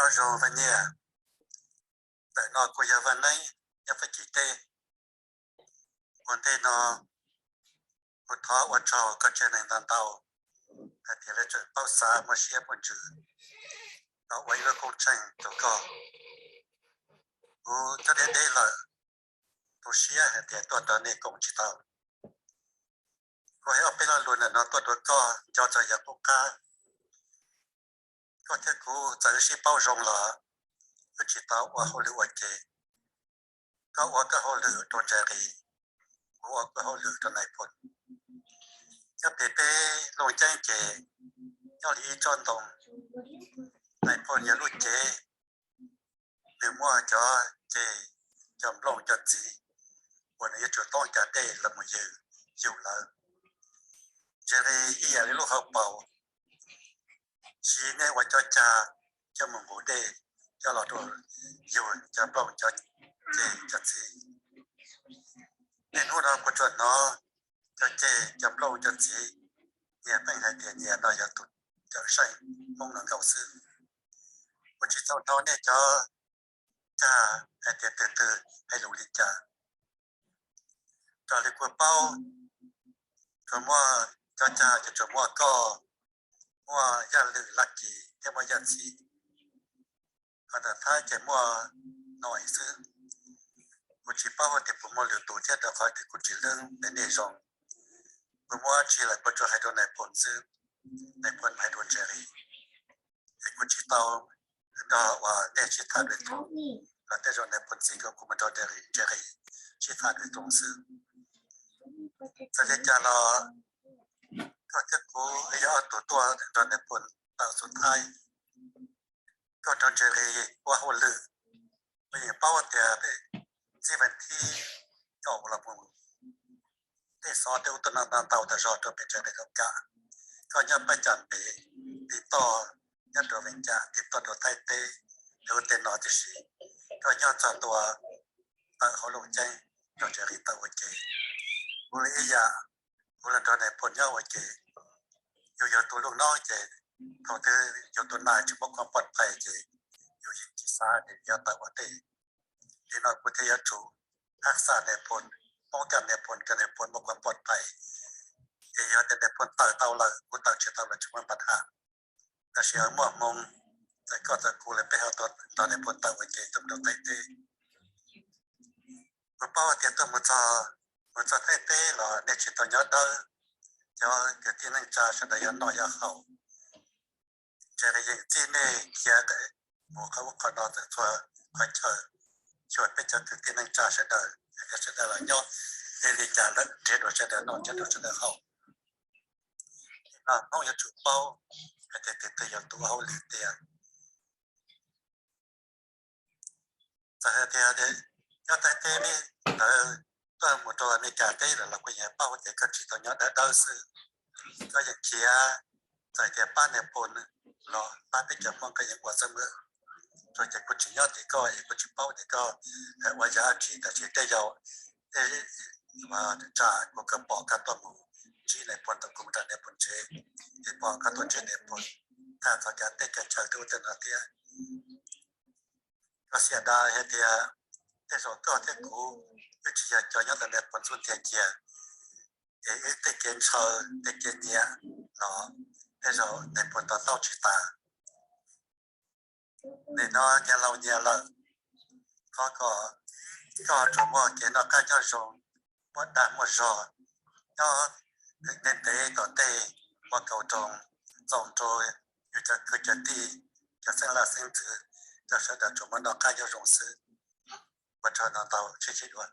Nyob zoo Vaj Nyiaj, ntawm no kuv yog Vaj Neeb nyob Fab Kis teb. Ua ntej no kuv thov ua tsaug koj tsev neeg ntau ntau hais tias lawv tseem paub xav muaj siab muaj ntsws los ua ib lub koob tsheej rau koj. Kuv cov deb deb lawm, tu siab hais tias tuaj rau nej koom tsis tau. Kuv hais ob peb lo lus ntawm no tuaj rau koj nco txog yog qub qab. Koj thiab kuv txawm wb sib paub zoo los wb tsis tau ua hauj lwm ua ke. Koj ua koj hauj lwm rau Ntsa Qis, kuv ua kuv hauj lwm rau Nais Phoo. Nyob pem peb Looj Ceeb ces nyob li ib tsob ntoo. Nais Phoo yog lub cev, nws muaj cov ceg, cov nplooj, cov txiv uas nws yuav tsum toob kas dej los mus yug, yug lawv. Ntsa Qis ib yam li lub hauv paus, siv nej ua cov cag coj mus nqus dej coj los rau yug cov nplooj, cov ceg, cov txiv. Niaj hnub no kuv tsuas hnov cov ceg, cov nplooj, cov txiv, nyias pheej hais tias nyias no yog tus cawm seej Hmoob no nkaus xwb. Kuv tsis tau hnov nej cov cag hais tias twg twg hais lus li cas. Raws li kuv paub, tsuas muaj cov cag ces tsuas muaj koj, muaj Yaj Lwm, Laj Kis thiab muaj Yaj Txhib. Ho ntawm Thaib ces muaj Nois xwb. Kuv tsis paub hais tias puas muaj lwm tus thiab rau qhov tias kuv tsis leeb npe nej zoo. Kuv muaj dab tsi lawm kuv tsuas hais rau Nais Phoo xwb, Nais Phoo hais rau Ntsa Qis. Es kuv tsis tau nrog uas nej sib tham dua tus los tej zaum Nais Phoo txib kom kuv mus nrog Ntsa Qis sib tham dua tus xwb. Txawm li cas los koj thiab kuv yog ob tug tuaj nrog Nais Phoo tawm xub Thaib. Koj nrog Ntsa Qis ua hauj lwm, kuv yeej paub tias txij vas thib kaum los mus tej xov tej ub tuaj no ntau ntau tas zog rau pem Ntsa Qis tau kam. Koj nyob Pab Cas Npes, tim toj nyob rau Vees Cas, tim toj rau Thaib teb, tej ub tej no tib si. Koj nyob txog ntua tawm hauv Looj Ceeb nrog Ntsa Qis tawm ua ke. Kuv li ib yam, kuv los nrog Nais Phoo nyob ua ke. Yus yog tus lub noob ces thaum twg yus tus nais tsis muaj khuam poj phais ces yus yeej tsis xav tias yog tawm ua ntej. Li no kuv thiaj yuav tsum hab xa Nais Phoo, poob kaj Nais Phoo kom Nais Phoo muaj khuam poj phais. Ces yog tias Nais Phoo tawm tau lawm, kuv tawm tsis tau lawm tsis muaj npaj ham. Tab sis muaj hmoo, txawm koj txawm kuv lawm peb ho tuaj nrog Nais Phoo tawm ua ke tuaj rau Thaib teb. Kuv paub tias tuaj mus txog, mus txog Thaib teb los nej tsis tau nyob dawb, cov kwv tij neej tsa sawv daws yog noj yog haus. Ntsa Qis yeej txib nej khiav mus qhov ub qhov no txhua qhov chaw, xyuas peb cov kwv tij neej tsa sawv daws, sawv daws los nyob, nej li cas lawm nrhiav rau sawv daws noj nrhiav rau sawv daws haus. No Hmoob yuav tsum paub hais tias tus twg yog tus ua hauj lwm tiag. Txawm hais tias nyob Thaib teb ntawd tuaj mus rau Amelikas teb lawm los kuv yeej paub tias koj tsis tau nyob dawb dawb xwb. Koj yeej khiav, txawm tias pab Nais Phoo los pab peb cov Hmoob koj yeej ua xwb mas. Tsuas ces kuv tsis nyob tim koj es kuv tsis paub tias koj ua yam dab tsi, tab sis tej zaum tej tsam kuv kawg pom koj tuaj mus ntsib Nais Phoo tau kuv mus rau Nais Phoo tsev, es pom koj tuaj ntsib Nais Phoo tag txog kav teb kav chaw tej ub tej no thiab. Koj xav da hais tias tej zaum koj thiab kuv twb tsis yog cov nyob ntawm Nais Phoo xub ntiag kiag, es wb tej kev ntshaw tej kev nyiam los tej zaum Nais Phoo to taub tsis tas. Nim no nyias laus nyias lawm, thov kom koj tsuas muaj kev noj qab nyob zoo, muaj dag muaj zog, nyob ntev ntev tom ntej ua kaus roos txoos rau yus cov kwv cov tij, cov xeeb leej xeeb ntxwv, cov sawv daws tsuas muaj noj qab nyob zoo xwb. Ua tsaug ntau ntau, sib ntsib dua.